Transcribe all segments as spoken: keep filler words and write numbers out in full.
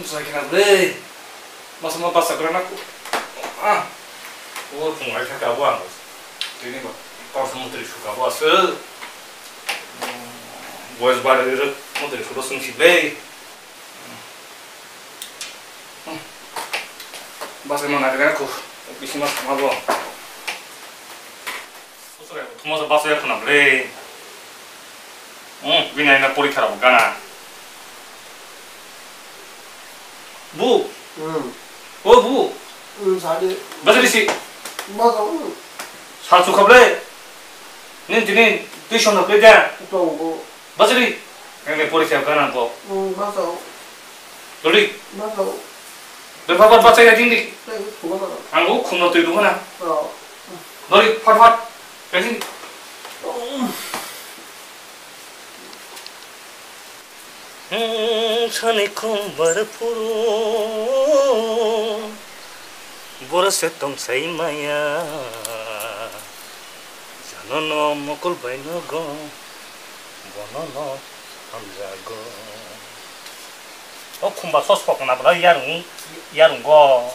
Sai khna ble. Masa ma basa gra na ku. Ah. O phung ai kha ka bo ang. Tini ba. Kor sa mutri su ka bo aswk. Boys bar re mutri su ro sung si ble. Basa ma na gra ku. Bisi ma ma bo. Thumasa basa ya khna ble. Hmm, bini aina porikha rok gana. Bu. Hmm. O bu. Hmm, sadi. Basa risi. Basa. Sal chukha ble. Nin tini tuition rok ble da. Tongo. Bachari, ang le porikha gana bo. Hmm, bachao. Doli. Bachao. Dol phabar bachai ya ding di. Tei, khuma na. Ang bo khumno twi dukho na. Oh. Doli, phat phat. Kaising. Hmm, sani khumbar phuru. Bora se tong sai maya. Jano no mokol bai no go. Bono no hamjago. O khumba sos pok na bwla yarung, yarung go.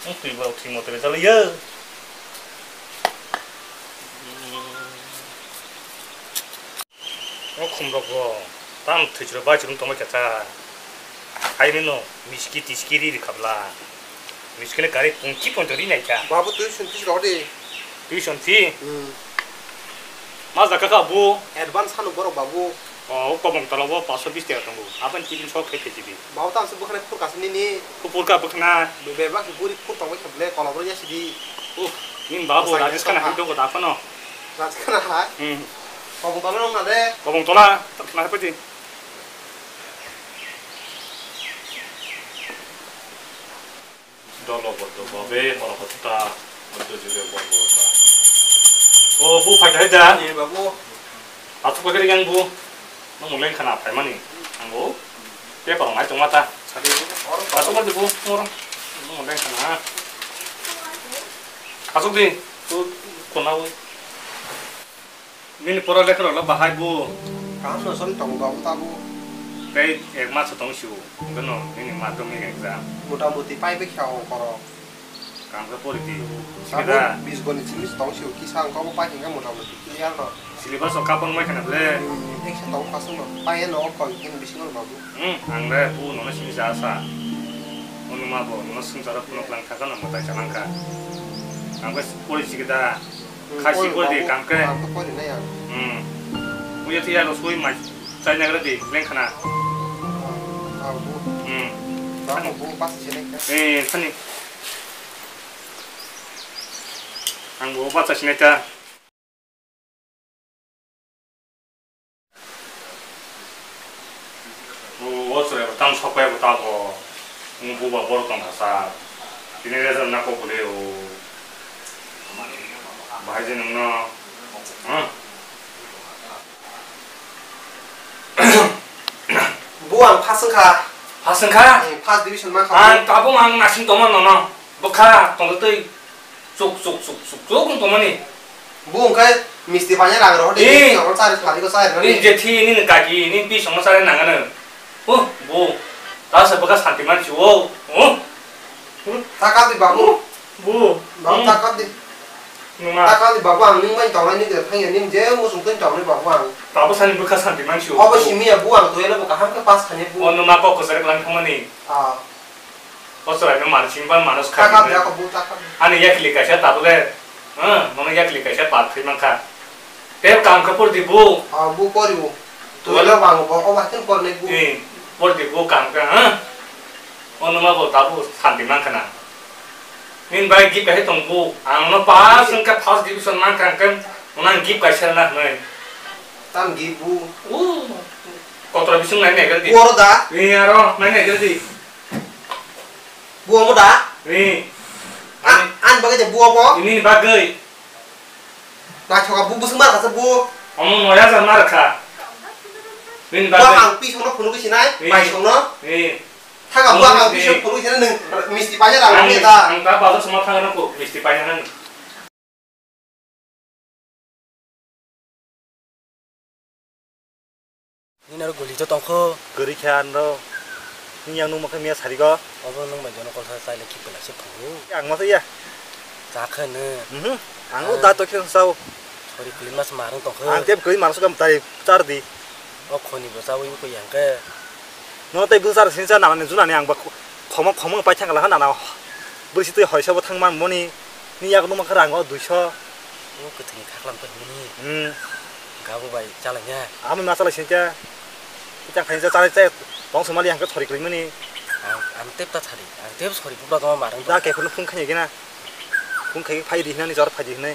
Wng twi borok thwi moto rejak liya. O khumrok go tam thwi chwrwk bai chwrwng tongma khe cha. Hai mino miski tiski ri ri khabla. Miskile gari pungki pon tori nai kha. Babu tuition fees rok de. Tuition fee? Hmm. Ma jaka kha bu? Advance hanu borok babu. O, o kobong tola bo paanso bis taka tongo. Apan tibin sok khe khe tibi. Babu tam se bukhana phur kasa nini. Ku phur ka bukhana. Bebak guri phur tongwi khe ble kola bro yasi di. O, nin babu Rajasthan hai tongo da phano. Rajasthan hai? Hmm. Kobong tola nong na de. Kobong tola na pati. Dolo bodo babe, moro hotta, moddo jile bodo ta. O, bu phai thai da? Ni babu. Asuk pakai yang bu. Nung mulai khana phai mani. Ang bu. Te parong ai tong mata. Sadi, oro asuk pakai bu, moro. Nung mulai khana. Asuk di, tu kona bu. Nini pora lekha rok bahai bu. Kaham no sori tongo babu tabu. Tei ek mas tong siu. Gano nini madhyamik exam. Mota moti pai be kha o koro. Kam khe pori di. Tabu sikida. Bis goni simis tong siu kisa ang kobo pai hingga mota moti clear no. Syllabus o kapang mai khana ble. Hmm, ek sa tong pasu no. Pai no koi kin bisingo babu. Hmm, ang le bu nono simi ja sa. Ono ma bo nono sung jara phunuk lang kha gano motai cha lang kha. Ang khe pori sikida. Khasi pori de kam khe. Ang to pori nai ang. Hmm. Buya tiya lo sui mai chai nagra de leng khana. Ah, bu. Hmm. Ba ko bu pas se nai kha. Eh, thani. Ang bo pas se nai kha. O, o chwrai bo tamo sok pai bo ta bo. Wng buba borok tong kha sa. Tini result na kok bwlai o. Bahai je nwng no. Hmm. Bu ang pass wng kha. Pass wng kha? Hmm, first division man kha. Ang tabuk ang nasing tongma nono. Bwkha tongtwi. Chuk, chuk, chuk, chuk, chuk wng tongmani. Bu wngkhe misti paina rang rohor de, eh, chari thari ko chari nani. Nini jethi, nini kaki, nini pisongno chari nangano. Huh, bu. Ta se bwkha santi mansi o. Huh. Takap di babu. Bu. Babu, hmm, takap di. Numa. Takap di babu, ang nung bai tongnai ni de thangya, nini je musung tun tongnai babu ang. Babu sani bwkha santi mansi o. Obo simi ya bu, ang to elo bwkha hamkhe pass khani bu. O numa kok kwchari lang thangmani. Ah. O chwraino mano simi ba mano swkha. Takap di, ya, kok bu takap di. Ani yakli kaisa tabule, ha, nono yakli kaisa par thwi mankha. Tei kam khe por di bu. Ah, bu pori bu. Twelve ang bo, o ba khe por nai bu. Eh, por di bu kam khe, ha. Ono ma bo tabu santi mankha na. Nini bai gift kaisa tong bu. Ang no pass wngkha, first division mankha, ang khe ono ang gift kaisa na hwnwi. Tam gift bu. Uh, kotor bising nai nai khe di. Bu oro da? Eh, aro nai nai khe di. Bu omo da? Ni. A-, ani bagwi de bu omo? Nini bagwi. Naithoka bu bwswk ma rwkha se bu. Omo noya jan ma rwkha. Nini bagwi. Bu ang pisongno phunugwi sinai, ni. Paisongno. Ni. Thanga bu ang pisong phunugwi sinai, nwng misti paina rang nangya da. Ang ta bazar songma thangna ko, misti paina nang. Nini aro guli to tongkho. Kwrwi khe ano. Nini yang nung makhe miya sarigo. Obo nung bai jono kolsa chai le kipela se phuru. Ang masa iya. Chakhe ne. Mhm. Ang o da to khe sao. Sori kli mas marung tong khe. Ang tep kli marung sukam tari char di. O khoni bo chawi ko yang khe. No tei bwsar sinsa nana ni junani ang ba khoma khoma pai thang la nana. Bwsi tei hoisa bo thang man moni. Ni yak numa khe rang o duiso. O kwthwini khaklam to hwnwi. Hmm. Gabo bai chalai ya. Amo ma chalai singkhe. Kitang khainsa chalai chai tong somali hangkhe thori kwrwi mani. Ang, ang tep ta thari. Ang tep sori bubra tongma marang. Da ke khunu phung khainai gina. Phung khai phai di hinani jor phai di hinai.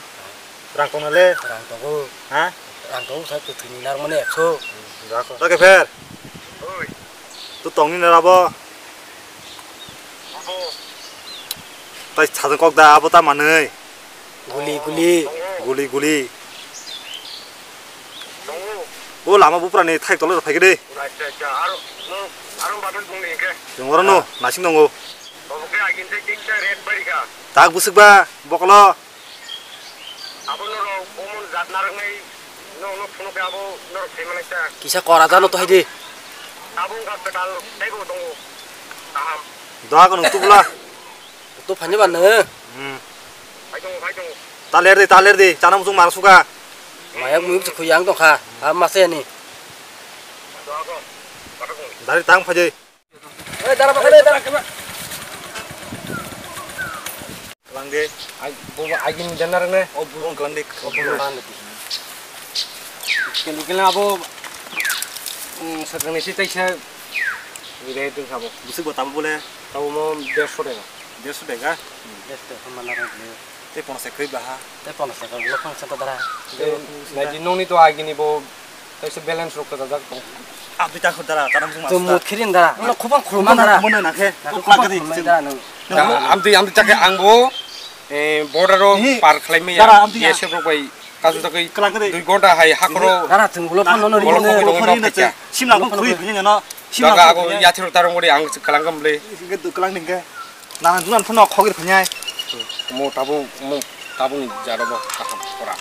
Rang tong le. Rang tongo. Ha? Rang tongo sa kwthwini nar mani ekso. Da ko. Da ke pher. Oi. Tu tongni na rabo. Tai sajak kok da abo ta manwi. Guli, guli. Guli, guli. O lama bupra ni thai tolo phai gede. Acha, acha. Aro, no, aro bathang tong ni ke. Jong oro no, nasing tongo. Obo ke agin se kiksa red bari ka. Tak busuk ba, bokolo. Abo norok omon jat narwknai, norokno phunukhe abo norok sai manai ta. Kisa kora jano to haidi. Abo wngkha kwtal teibo tongo. Kaham. Doa kono tubula. To phani ban nang. Hmm. Phai tongo, phai tongo. Ta ler di, ta ler di. Chana muchung mar suka. Maya mui bwswk khuyang tongkha. Ha masa yani. Doa ko. Dari tang phai di. Oi, dara bakha de, dara. Kelang de. Ai, bo, bo, agini janar ne. O, bo, kelang de. O, bo, kelang de. Kelang, kelang abo, mm, sakang nisi taisa. Ire dun sabo. Busuk bo tabo bole. Tabo mo derso dega. Derso dega? Hmm, derso dega mana rang. Tei pono se kwrwi baha. Tei pono se kwrwi baha, phang santa dara. Tei naidi nongni to agini bo kaisa balance rok kwchajak tong. Abdi ta khudara, tanang juma. Tum mut khirin dara. Ano khubang khuluma dara. Mono na khe. Khubang khuluma dara nung. Amdi, amdi ta khe ang bo, eh, border o par khlai maya. Dara, amdi ya. B S F rok bai kasu ta khe dui gonta hai hakoro. Dara, tum gulo phano no ri. Simla ko khuri phini no. Simla ko yathiro tarong gori ang kalang kam le. Kalang ning khe. Nana junan phano khogir phanyai. Mo tabuk, mo tabuk ni jaro bo kaham pora.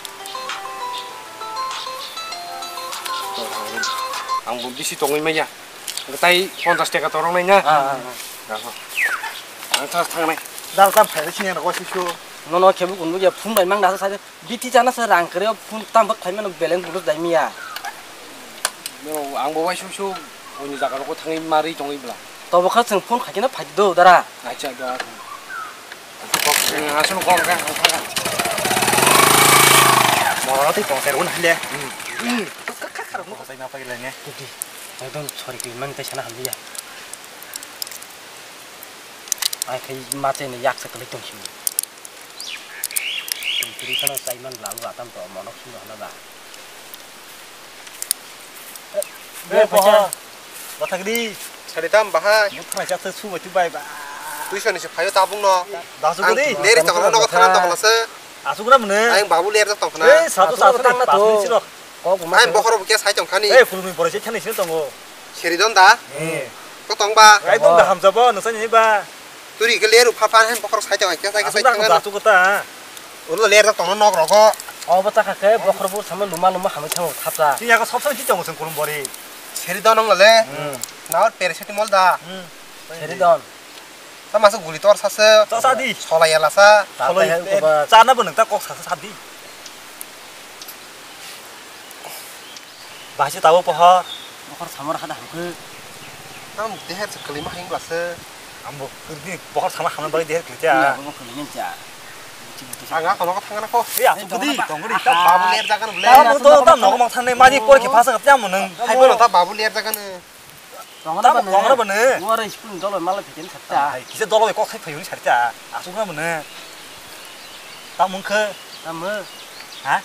Ang bo bisi tongwi manya. Ang tai ponchas taka torok nai na. Ah, ah, ah. Ang thas thangnai. Dal tam phai sini na ko sisu. Nono khebu kunbu ya phum bai mang da sa. Biti chana se rang kwrwi o phone tam bwk khlai mano balance bulus dai miya. Yo, ang bo waisuk suk oni jaga rok thangwi marwi tongwi bla. Tobo kha chwng phone khaikhe no phai do dara. Acha da. Kok aswk kok kha. Moro tei tong ser un hande. Hmm. Kok kha kha rok no sai na pai le ne. Ekdom sorry kli man tai sana hamya. Ai khai ma chai ni yak sa kli tong si. Twi kwrwi phano chai man bla, o atam to monok sino hwnba. Be poha. Bathagri. Sari tam bahai. Bo thai jak su bai tu bai ba. Twi soni se phayo tabung no. Dasu gadi. Leri tong no nogo thana tong se. Asu guna mene. Ai babu ler jak tong khana. Ei, satu satu tang na to. Kok ma. Ai bokhoro bo khe sai tong khani. Ei, kulumi boroi se thani sino tongo. Seri don da? Eh. Ko tong ba? Ekdom da hamjabo, nusani ba. Turi ke leru pha pha hen bokhorok sai tong, kesa kesa. Asuk da sai tong. Asuk ta. Ulo ler tong nok rogo. O bo ta kha ke bokhor bu sama luma luma hamai thang thap ta. Sini ako sob sob si tong sung kulum bori. Seri don nong le. Hmm. Naor paracetamol da. Hmm. Seri don. Ta masa guli tor sa se. Ta sa di. Sola yala sa. Ta sola ta yala he ko ba. Chana bo nang ta kok sa sa di. Bahai se tabuk pohor. Bokhor samar hada hangkhe. Tam deher se kwlwima haing bwlase. Ambo kwrwini bokhor samar hamna bagwi deher kwlwikha. Ina bokhor kwlwini cha. Ang a kono thangna ko. Ei, asuk kwrwi tongri. Babu ler jagan bwle. Tamo to tam nogo mang thangnai mani porikhe phasa tamo nwng. Hai bono ta babu ler jagan. Tamo tongra bane. Uara school ni dolo mala phikin sakta. Hai, kisa dolo kok sai phayuni sarta. Asuk na mane. Tam mungkhe. Tam mo. Ha?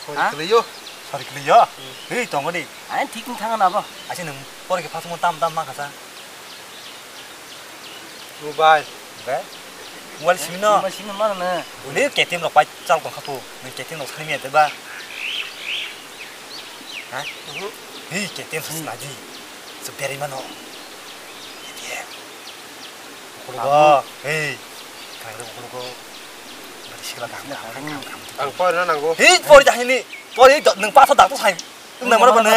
Sorry kiliyo. Sorry kiliyo. Hei, tongo di. Ain thik ni thanga na bo. Achi nung porikhe phasung tam tam ma khasa. Mobile. Be? Mobile simi no? Mobile simi mano ne? Ule K T M rok pai chal tong khapu. Nung K T M rok sani miya deba. Ha? Hei, K T M sa sina di. So berai mano. K T M. Kulugo. Hei. Kang kulugo. Bari sikla gam. Ang pori na nango. Hei, pori dah ini. Pori nung pasa dah tu sai. Nang mana bane?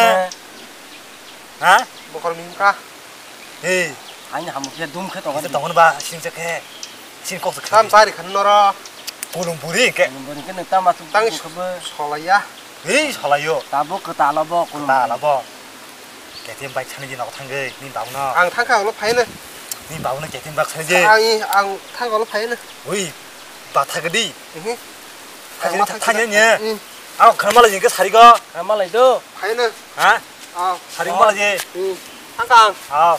Ha? Bokor mingka. Hei. Ani hamung khe dum khe tongo. Tongo ba sini se khe. Sini kok se khe. Tam sari khan noro. Kolom buri khe. Kolom buri khe nang tama tu tang khe be. Solaya. Hei, salayo. Tabo kwtal obo, kwtal obo. K T M bike sani je nogo thangwi, ni babuno. Ang thangkha ulo phaino. Ni babuno K T M bike sani je. Ang, ang thangkha ulo phaino. Ui, batha gadi. Mhm. Thangni, thangni, thangni. Hmm. Ang kharma lai jingke sarigo. Kharma lai do. Phaino. Ha? Ah. Sarigo mala je. Hmm. Thangkha ang. Ah.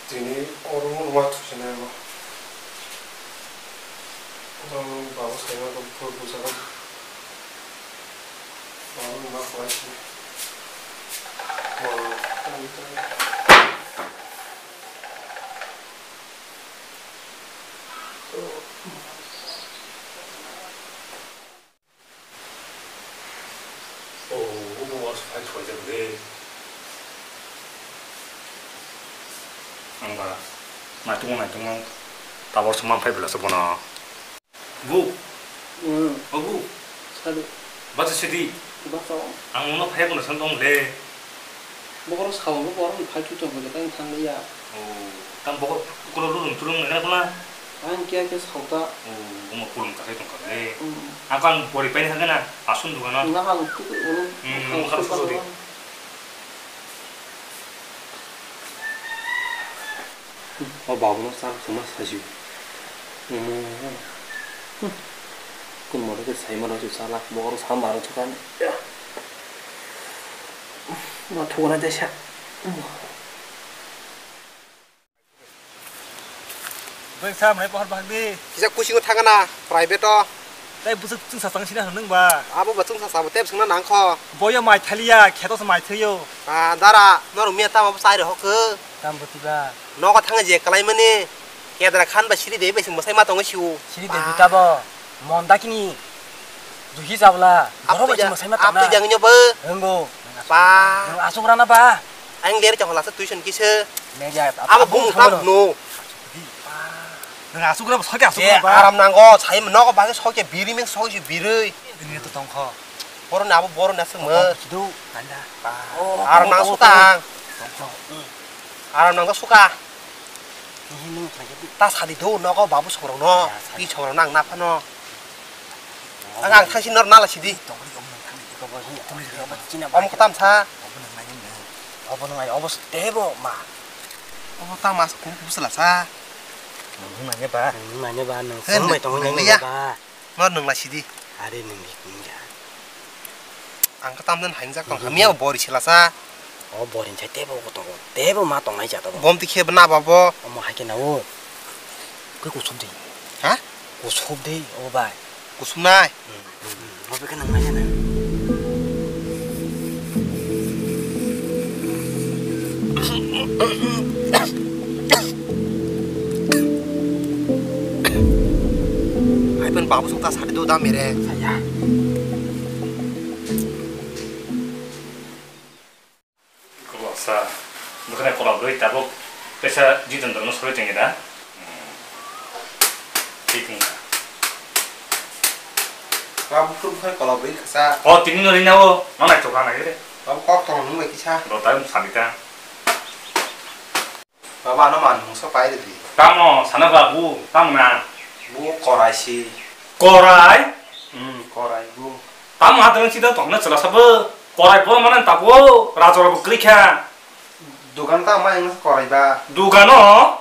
Tini oro ruma thusinai bo. Bang babo saima bo phur bujagam. Babo ruma khlai sini. Babo tani tani. Oh, obo oro se phai soi jak de. Ang ba naitungma naitungma tabor se man phai bwlasa bono. Bu. Hmm. O bu. Sadi. Bacha sidi. Bacha. Ang uno phai bono san dong le. Bokorok saono borok ni phai thwi tongkha, tei thang liya. Oh, tam bokorok kulo rung churung nang nang na? Ang kiya kiya sao ta. Oh, omo kulum kathai tongkha le. Hmm. Ang kang pori pai ni hagana, asun dugano. Nga ang tu, hmm, ang mokar susu di. O babuno chal khuma sajiu. Omo. Hmm. Kun moto ke sai mano chu chala, bokorok sa maro chu kan. Ma thugana jaisa. Bwsa mai pohor bahdi. Kisa kusingo thangana private o. Tai bwswk chwngsa chang sina hwnwi ba. Abo ba chwngsa sabo tep swngna nangkho. Boyo mai thaliya, kheto se mai thwiyo. Ah, dara, norok miya tamo bo chai rw hokho. Tam bwtwi ba. Nogo thangwi je kwlaimani. Kedra khan ba siri de bai se mwsai ma tongo siu. Siri de bita bo. Mon dakini. Juhi jabla. Borok bai se mwsai ma tongna. Aptwi jang nyo bo. Wngo. Ba. Nang asuk rana ba. Ang ler chong lasa tuition kisa. Abo bung tap no. Nang asuk rana ba sake asuk rana ba. Aram nango, sai nogo ba sake biri min sake biri. Ini to tongkho. Boroni abo boroni aswk mo. Sidu, nanda. Aram nang sutang. Aram nang suka. Ta sadi do nogo babu songrok no. Pi songrok nang na phano. Ang ang thangsi nor nala sidi. Om kota msa. Obo nang nai obo tebo ma. Obo ta mas kum kum sela sa. Nang nai ba. Nang nai ba nang song bai tong nang nai ba. No nwng lai sidi. Are nwng di, nwng ya. Ang khe tamjani haingjak tong, hamya bo bori silasa. O bori sai tebo ko tongo, tebo ma tongnai ja tongo. Bom tikhe bwna babo. Omo hai khe na o. Khe kusup di. Ha? Kusup di, o bai. Kusupnai? Hmm, hmm, hmm. Obo khe nang nai na. Hai pun babu sung ta sari do da mere. Saya. Kola sa. Bukan kola beri tabuk. Pesa di tentang no sore tengi da. Hmm. Di tengah. Babu pun bukan kola beri kasa. Oh, tini no rina wo. Mana itu kana gede. Babu kok tong nung lagi sa. Do tayo salita. Baba, ano man mungsa pai rwdi. Tamo sana ba bu, tamo na? Bu korai si. Korai? Hmm, korai bu. Tamo hatang sida tongna chwla sabo. Korai bo mana tabo, raja rabo kwrwi kha. Dugan ta ma yang korai ba. Dugano?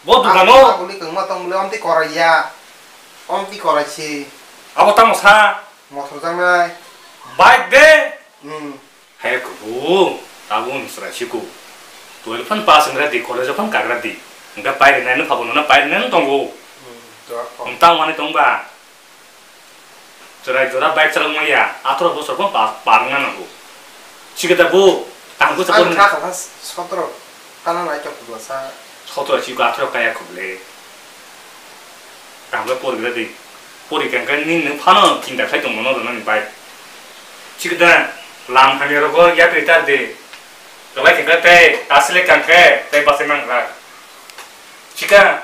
Bo dugano? Aguli kangma tong bole omti korai ya. Omti korai si. Abo tamo sa? Motor jangnai. Bike de? Hmm. Hai kubu, tabuk nwng chwrai siko. Twelve phan pass wngra di, college o phan kagra di. Hwnkhe pairinaino phabo nono pairinaino tongo. Hmm, to ako. Nwng tang manwi tongba? Chwrai jora bike chalok maya, atharoh bosor phan pa-, par wngna nango. Sikhe da bo, tang bwsa ang borni kha kha sotro kana nai tok bwsa. Sotro siko atharoh kaya khuble. Tang bwsa porigra di. Pori kangkhe nini phano chinta khai tongmano rwnani bike. Chikda, lam hamya rogo yapri tar de. Kalai khe tei asle kangkhe tei basai mang ra. Chika,